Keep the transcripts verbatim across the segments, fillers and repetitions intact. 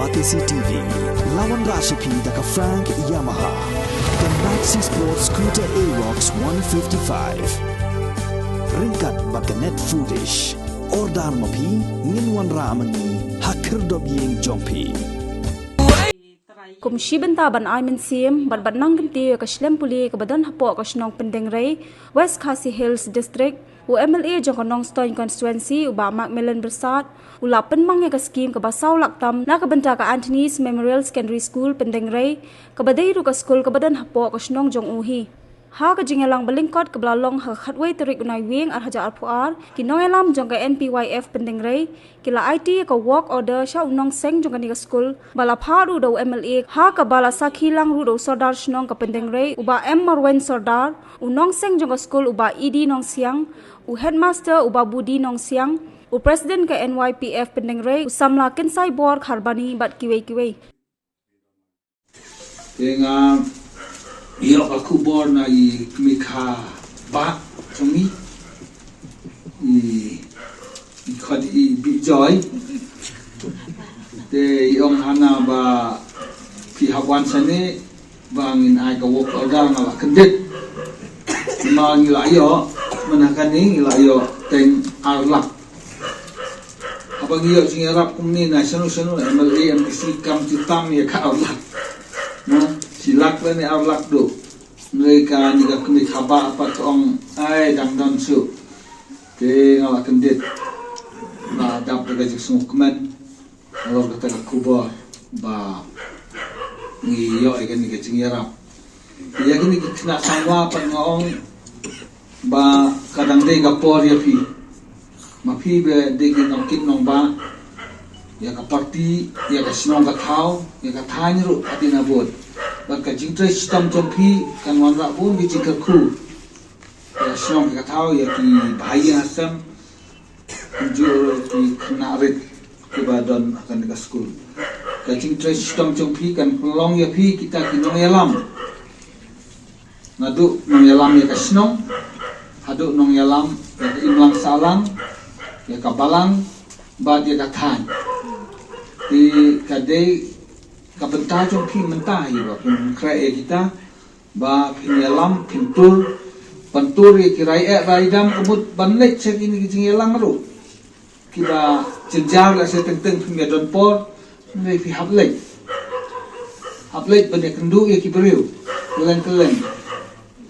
Batesi T V, la wanrah sha phi da ka Frank Yamaha, ka Maxi Sport Scooter Aerox one fifty-five. Ryngkat bad ka Net Foodish. Order ma phi, ngin wanrah ma ngi ha khyrdop ïing jong phi. Kum shi bynta ban ai mynsiem bad ban nang kyntiew ïa ka shlem pule kaba don hapoh ka shnong Pyndengrei, West Khasi Hills District, u M L A jong ka Nongstoiñ Constituency, u Bah Macmillan Byrsat, u la pynmang ïa ka skim kaba saw lak tam na ka bynta ka Anthony's Memorial Secondary School Pyndengrei, kaba dei ruh ka skul kaba don hapoh ka shnong jong u hi. Ha ka jingïalang ba lyngkot kaba la long ha ka khatwei tarik u Naiwieng ar hajar arphew ar, ki nongïalam jong ka N P Y F Pyndengrei ki la aiti ïa ka work order sha u nongseng jong kane ka skul, ba la phah ruh da u M L A, ha kaba la sakhi lang ruh da u Sordar shnong ka Pyndengrei, u Bah M Marwein Sordar, u nongseng jong ka skul, u Bah E D Nongsiang, u headmaster, u Bah Budi Nongsiang, u president ka N Y P F Pyndengrei, u samla Kynsaibor Kharbani bad kiwei kiwei. Te nga ïoh ka khubor na i kmie kha bah jong ngi, i, i khot i Bijoy. Te i ong hana ba phi hap wan shane ba ngin ai ka work order, nga la kyndit. Ma ngi la ïoh, mynta kane ngi la ïoh teng ar lak. Haba ngi ïoh jingïarap kumne na shano shano, M L A, M D C kam ju tam ïa ka ar lak. Na, shi lak lane ar lak duh. Hynrei kane ka kmie kha bah pat ka ong, ai, dang don shuh. Te nga la kyndit. Nga dap da ka jingsngewkmen halor kata ka khubor ba ngi ïoh ïa kane ka jingïarap. Ïa kine ki khynnah samla pat nga ong ba ka dang dei ka por ïa phi. Ma phi ba dei ki nongkit nongbah ïa ka party, ïa ka shnong ka thaw, ïa ka thaiñ ruh hadien habud. Bad ka jingtrei shitom jong phi kan wanrah bun ki jingkyrkhu ïa ka shnong ïa ka thaw, ïa ki bahaïing hasem, kumjuh ruh ki khynnah rit kiba don ha kane ka skul. Ka jingtrei shitom jong phi kan pynlong ïa phi kita ki nongïalam. Naduh nongïalam ïa ka shnong haduh nongïalam ïa ka imlang sahlang, ïa ka balang bad ïa ka thaiñ. Te ka dei ka bynta jong phi mynta hi ba phin khreh ïa kita, ba phin ïalam, phin tur, ban tur ïa ki rai eh rai dam ka mut ban leit sha kine ki jingïalang ruh. Kiba jynjar lehse teng teng phim ïa don por, hynrei phi hap leit. Hap leit ban ïakynduh ïa ki briew kylleng kylleng.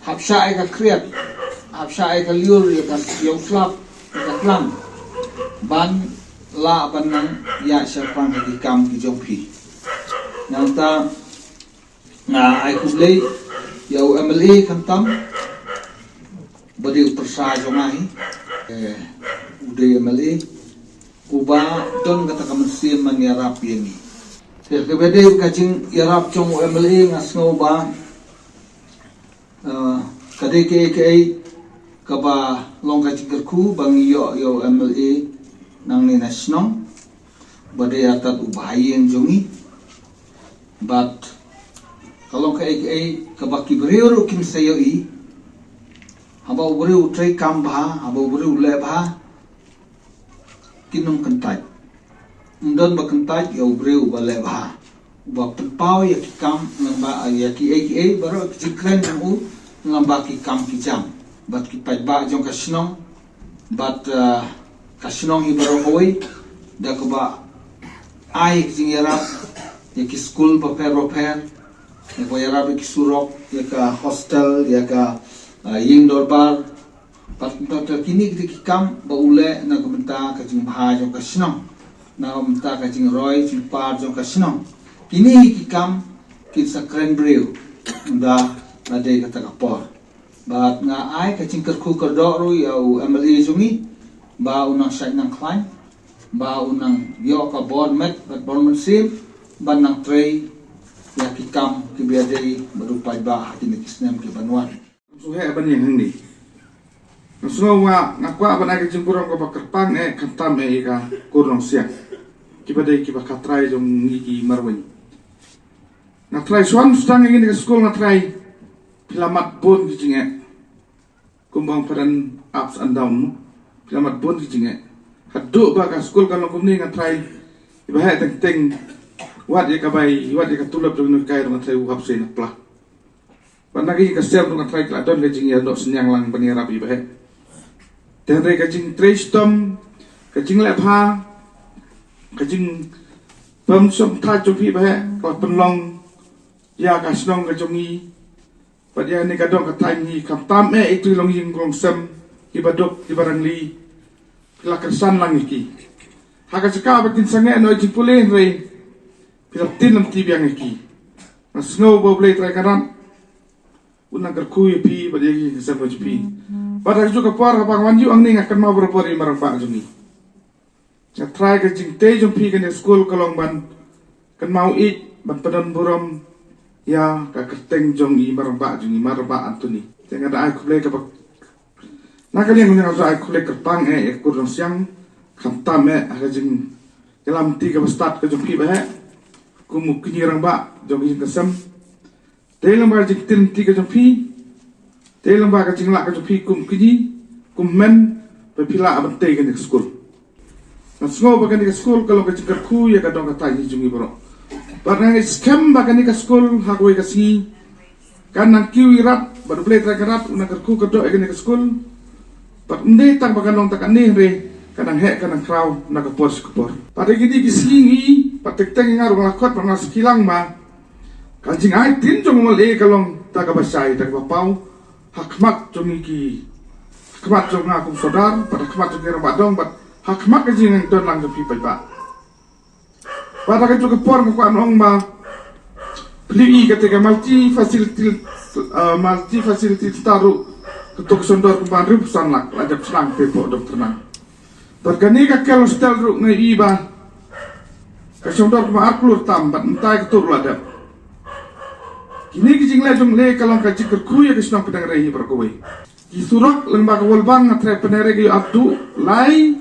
Hap shah ïa ka khriat, hap shah ïa ka lyiur, ïa ka ïew slap, ïa ka tlang, ban lah ban nang ïaid shaphrang ha ki kam ki jong phi. Nangta nga ai khublei ïa u M L A khamtam, ba dei u pyrsa jong nga hi. Eh, u dei M L A uba don kata ka mynsiem ban ïarap ïa ngi. Te kaba dei ka jingïarap jong u M L A, nga sngew ba, eh, ka dei kaei kaei kaba long ka jingkyrkhu ba ngi ïoh ïa u M L A nangne na shnong, ba dei artat u bahaïing jong ngi. Bad ka long kaei kaei kaba ki briew ruh kin sa ïohi. Haba u briew u trei kam bha, haba u briew u leh bha, kin ym kyntait. Ym don ba kyntait ïa u briew uba leh bha, uba pynpaw ïa ki kam lyngba, ïa kiei kiei baroh ki jingkren jong u lyngba ki kam ki jam. Bad ki paidbah jong ka shnong, bad, eh, ka shnong hi baroh kawei, da kaba ai ka jingïarap ïa ki skul bapher bapher, ïa kaba ïarap ïa ki surok, ïa ka hostel, ïa ka, eh, ïing dorbar. Bad kumta ter kine kita ki kam ba u leh na ka bynta ka jingbha jong ka shnong, na ka bynta ka jingroi jingpar jong ka shnong. Kine ki kam kin sa kren briew da, na dei kata ka por. Bad nga ai ka jingkyrkhu kyrdoh ruh ïa u M L A jong ngi, ba u nang shait nang khlaiñ, ba u nang ïoh ka bor met bad bor mynsiem ban nang trei ïa ki kam kiba ïadei bad u paidbah ha kine ki snem kiban wan. Sngewbha ban ïeng hangne. Nga sngew ba nga kwah ban ai ka jingburom kaba kyrpang eh khamtam eh ïa ka kur Nongsiang, kiba dei kiba khatrai jong ngi ki Marweiñ. Nga trai shuwa sdang ïa kane ka skul, nga trai phi la mad bun ki jingeh. Kumba ong pyrshah ups and down, phi la mad bun ki jingeh. Haduh ba ka skul kan long kumne, nga trai iba heh teng teng Wat ïa ka bai, wat ïa ka tulop jong ngi, kai ruh nga tharai u hap sei na pla. Bad na ka ïing ka sem ruh nga tharai ka la don ka jingïaroh synñiang lang ban ïarap ïa i ba heh. Te hynrei ka jingtrei shitom, ka jingleh bha, ka jingpynshong thait jong phi ba heh ka la pynlong ïa ka shnong ka jong ngi. Bad ïa kane ka dong ka thaiñ ngi, khamtam eh ïa ki longïing longsem, ki ba duk, ki ba rangli, ki la kyrshan lang ïa ki. Ha ka jaka ba kin sangeh noh ïa jingpule hynrei phi la ptin lynti biang ïa ki. Nga sngew ba U Blei Trai Kynrad un nang kyrkhu ïa phi bad ïa ki ïing ki sem ka jong phi. Bad ha kajuh ka por haba nga wan ïuh hangne nga kynmaw barabor ïa i mar rangbah jong ngi. Nga tharai ka jingtei jong phi kane ka skul ka long ban kynmaw ïeit, ban pynbun burom ïa ka kyrteng jong i mar rangbah jong ngi, mar rangbah Anthony. Te nga da ai khublei kaba, na ka liang nga da ai khublei kyrpang eh ïa ka kur jong siang, khamtam eh ha ka jingïalam lynti kaba stad ka jong phi ba heh kum u kñi rangbah jong ka ïing ka sem. Te lyngba ka jingkit lynti ka jong phi, te lyngba ka jinglah ka jong phi kum kñi, kum hynmen, ba phi lah ban tei kane ka skul. Nga sngew ba kane ka skul ka long ka jingkyrkhu ïa ka dong ka thaiñ jong ngi baroh. Bad nga ngeit skhem ba kane ka skul ha kawei ka sngi kan nang kiew ïarap, bad U Blei Trai Kynrad un nang kyrkhu kyrdoh ïa kane ka skul. Bad ym dei tang ba kan long tang kane hynrei kan nang heh kan nang khraw na ka por sha ka por. Bad ha kine ki sngi ngi, bad teng teng nga ruh nga la khot bad nga la sakhi lang ba ka jingai ktien jong u M L A ka long da kaba shai, da kaba paw, ha khmat jong ngi ki, ha khmat jong nga kum sordar, bad ha khmat jong ngi rangbah dong, bad ha khmat ka jingdon lang jong phi paidbah. Bad ha kajuh ka por nga kwah ban ong ba phi i kata ka multi facility, uh, multi facility center ruh, kato ka shong dor kumba hynriewphew san lak la dep shna pep hapoh Dong Tyrnang. Bad kane ka Care Hostel ruh nga i ba ka shong dor kumba ar klur tam, bad mynta kato ruh la dep. Kine ki jingleh jong U Blei ka long ka jingkyrkhu ïa ka shnong Pdeng Rei hi baroh kawei. Ki surok lyngba ka World Bank nga tharai Pdeng Rei ka ïoh ap duh lai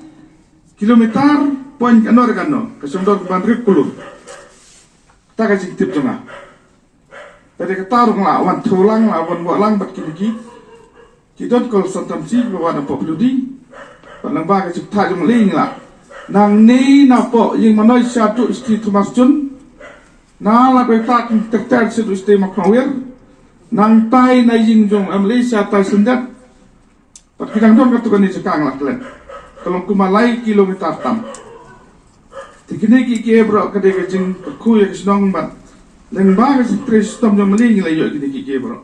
kilometer point kano re kano, ka shong dor kumba hynriew klur. Kata ka jingtip jong nga. Te dei kata ruh nga la wan thew lang, la wan bok lang bad kine ki, ki don kol Santam si ba wan hapoh Phludi. Bad lyngba ka jingthaw jong U Blei ngi la, nangne napoh ïing Manoj Shaduk Sti Thomas Jun, na la doi tak ter ter Shaduk Sti Makmawir, nangtai na ïing jong M L A Shaduk Sti Syndet. Bad ki dang don katto katne jaka nga la klet, ka long kumba lai kilometer tam. Te kine kiei kiei baroh ka dei ka jingkyrkhu ïa ka shnong bad lyngba ka jingtrei shitom jong U Blei ngi la ïoh kine kiei kiei baroh.